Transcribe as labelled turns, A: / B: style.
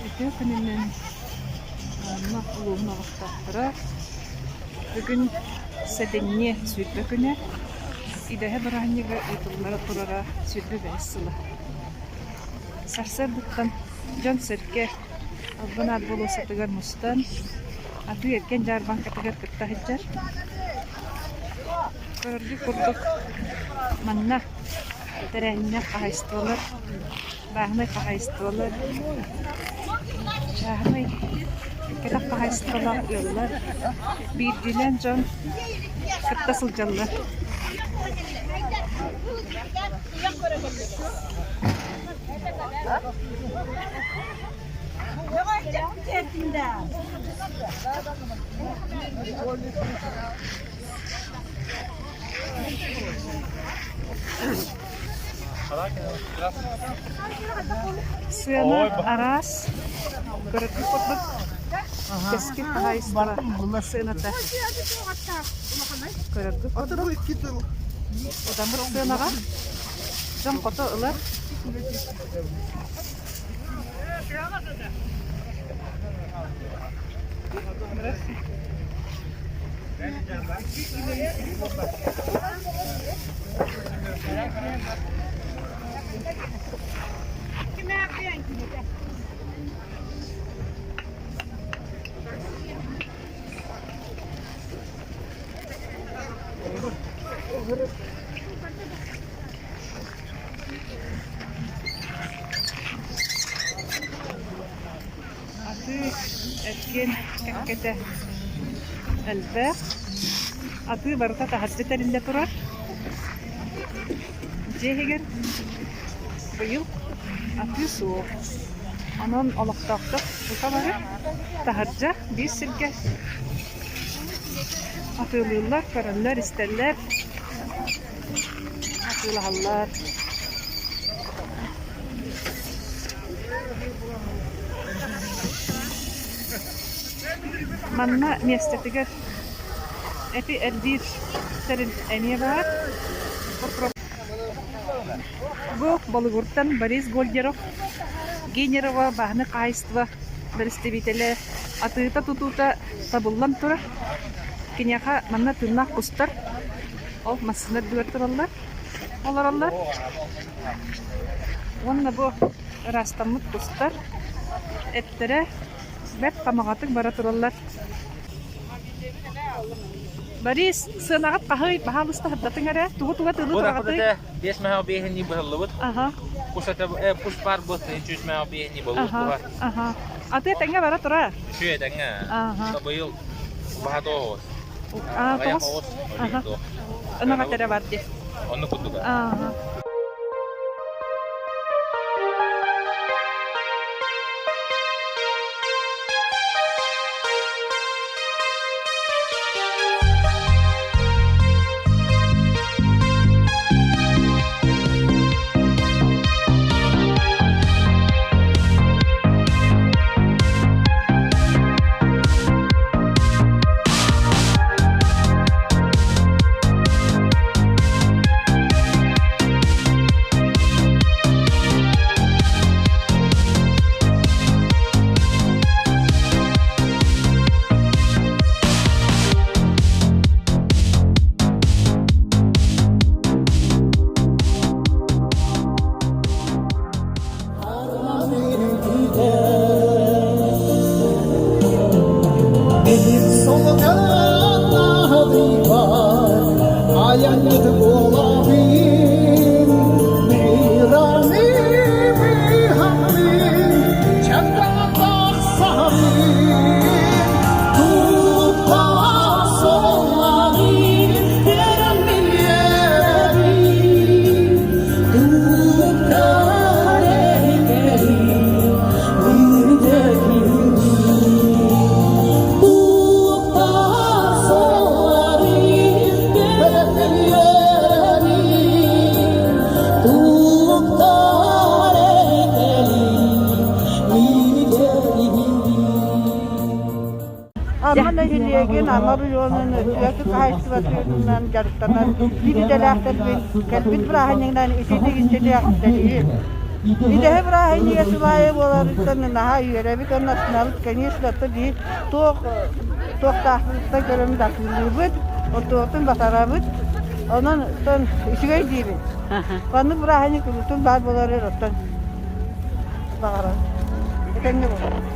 A: Үтүө күнүнэн Амма улууһун олохтоохторо бүгүн сэтинньи 20 күнэ идэһэ бырааһынньыга ыытыллара турара 25 сыла. Сарсыардаттан дьон-сэргэ Албан аат болуоссатыгар мустан атыы-эргиэн дьаарбаҥкатыгар кытта сылдьар. Көрөргүт курдук манна тэрээһиннээх хаһаайыстыбалар, бааһынай хаһаайыстыбалар, чааһынай кэтэх хаһаайыстыбалаах ыаллар, биирдиилээн дьон кытта сылдьаллар. Сыана араас, көрөргүт курдук кэскил хаһаайыстыба сыаната көрөргүт курдук удамыр сыанаҕа дьон хото ылар. Атыы эргиэн кэккэтэ элбэх. Атыы барыта таһырдьа тэриллэ турар. Дьиэ иһигэр быйыл атыы суох. Онон олохтоохтор бука бары таһырдьа биир сиргэ атыылыыллар, көрөллөр, истэллэр. Атыылаһаллар. Манна миэстэтигэр эти эрдиир тэрил эмиэ баар. Бу Болугуртан Борис Гольдеров Генерова бааһынай хаһаайыстыба бэрэстэбиитэлэ атыыта-тутуута табыллан турар. Киниэхэ манна тыыннаах кустар Ол массыына үрдүгэр тураллар, олороллор. Уонна бу ыраастаммыт кустар эттэрэ бэрт хамаҕатык бара тураллар. Борис, сыанаҕыт хаһый? Баһаалыста сырдатыҥ эрэ. Тугу-туга тыылыы тураҕытый?
B: Биэс мэһэҕ биэһинии быһыллыбыт.
A: Аха.
B: Кус этэ, кус баар буот, үс мэһэҕ биэһинии болуут
A: Аха,
B: буһар.
A: аха. Аты этэҥҥэ бара турар.
B: Үчүгэй этэҥҥэ.
A: Аха.
B: Быйыл баһа тоҕус.
A: Аа,
B: Аҕыйах
A: тоҕус.
B: оҕус.
A: Аха. Ынах этэрэ бар дии.
B: Оннук курдуга.
A: Ааха.
C: Амма нэһилиэгин Амма оройуонун тыа хаһаайыстыбатынан дьарыктанар биир идэлээхтэрбин кэлбит бырааһынньыгынан итиитик-истиҥник эҕэрдэлиибин. Идэһэ бырааһынньыга сыл аайы буоларыттан наһаа үөрэбит уонна астынабыт. Конечно, оттон биһи туох туохтаахпытыттан көрөн атыылыыбыт, онтубутун батарабыт. Онон оттон үчүгэй диибин. Маннык бырааһынньык куруутун баар буоларыгар оттон баҕарабын. Этэҥҥэ буолуо.